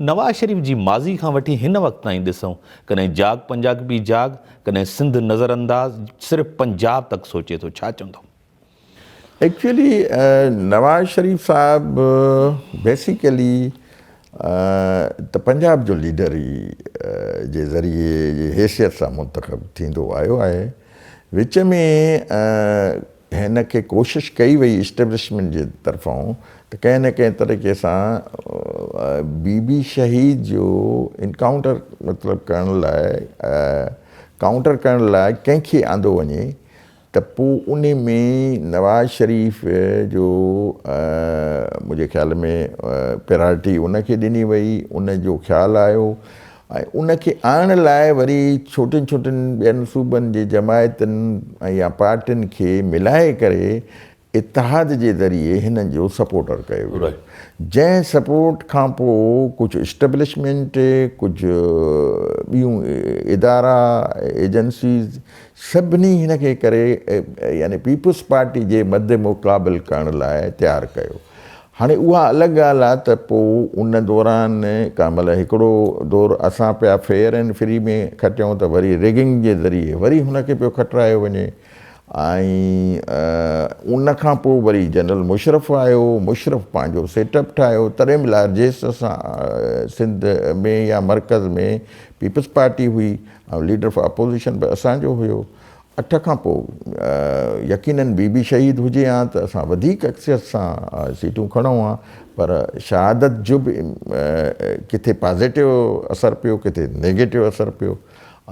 نواز شريف جي ماضي کان وٺي هن وقت تائين ڏسون، ڪڏهن جاڳ پنجاگبي جاڳ، ڪڏهن سنڌ نظر انداز، صرف پنجاب تڪ سوچي ٿو، ڇا چوندؤ؟ ايڪچوئلي نواز شريف صاحب بيسيڪلي ته پنجاب جو ليڊر ئي جي ذريعي جي حيثيت سان منتخب ٿيندو آيو آهي. وچ ۾ هن کي ڪوشش ڪئي وئي اسٽيبلشمينٽ جي طرفان ته ڪنهن نه ڪنهن طريقي سان بي بي شهيد جو انڪائونٽر مطلب ڪرڻ لاء ڪائونٽر ڪرڻ لاء ڪنهن کي آندو وڃي ته پوء انهي ۾ نواز شريف جو منهنجي خيال ۾ پرائرٽي ان کي ڏني وئي ان جو خيال آيو ۽ ان کي آڻڻ لاء وري ڇوٽين ڇوٽين ٻين صوبن جي جماعتن يا پارٽين کي ملائي ڪري اتحاد جي ذريعي هنن جو سپورٽر ڪيو ويو جنهن سپورٽ کان پوء ڪجهه اسٽيبلشمينٽ ڪجهه ٻيون ادارا ايجنسيز سڀني هن کي ڪري يعني پيپلز پارٽي جي مد مقابل ڪرڻ لاء تيار ڪيو. هاڻي اها الڳ ڳالهه آهي ته پوء ان دوران ڪا مهل هڪڙو دور اسان پيا فيئر اينڊ فري ۾ کٽيون ته وري ريگنگ جي ذريعي وري هن کي پيو کٽرايو وڃي ۽ ان کان پوء وري جنرل مشرف آيو، مشرف پنهنجو سيٽ اپ ٺاهيو تڏهن به لارجيسٽ اسان سنڌ ۾ يا مرڪز ۾ پيپلز پارٽي هئي ۽ ليڊر آف اپوزيشن به اسان جو هيو. اٺ کان پوء يقينن بي بي شهيد هجي ها ته اسان وڌيڪ اڪثريت سان سيٽون کڻون ها پر شهادت جو به ڪٿي پازيٽو اثر پيو ڪٿي نيگيٽو اثر پيو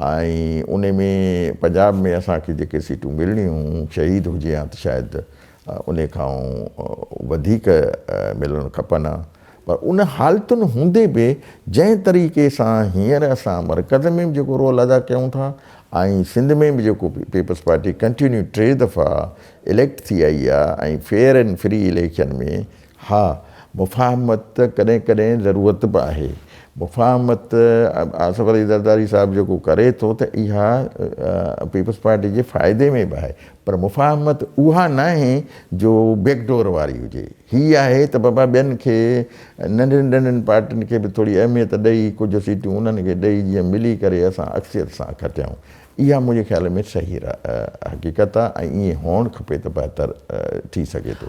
۽ ان ۾ پنجاب ۾ اسان کي جيڪي سيٽون ملڻيون هيون شهيد هجي ها ته شايد ان کان وڌيڪ ملڻ کپن ها پر ان حالتن هوندي به جنهن طريقي سان هينئر اسان مرڪز ۾ به جيڪو رول ادا ڪيون ٿا ۽ سنڌ ۾ به جيڪو پيپلز پارٽي ڪنٽينيو ٽي دفعا اليڪٽ ٿي آئي آ ۽ فيئر اينڊ فري اليڪشن ۾ ها مفاهمت ڪڏهن ڪڏهن ضرورت به آهي مفاهمت آصف علي زرداري صاحب جيڪو ڪري ٿو ته اها پيپلز پارٽي جي فائدي ۾ به آهي پر مفاهمت اها ناهي جو بيڪ ڊور واري هجي هي آهي ته بابا ٻين کي ننڍين ننڍين پارٽين کي به ٿوري اهميت ڏئي ڪجهه سيٽون انهن کي ڏئي جيئن ملي ڪري اسان اڪثريت سان کٽيائون اها منهنجي خيال ۾ صحيح حقيقت آهي ۽ ائين هئڻ کپي ته بهتر ٿي سگهي ٿو.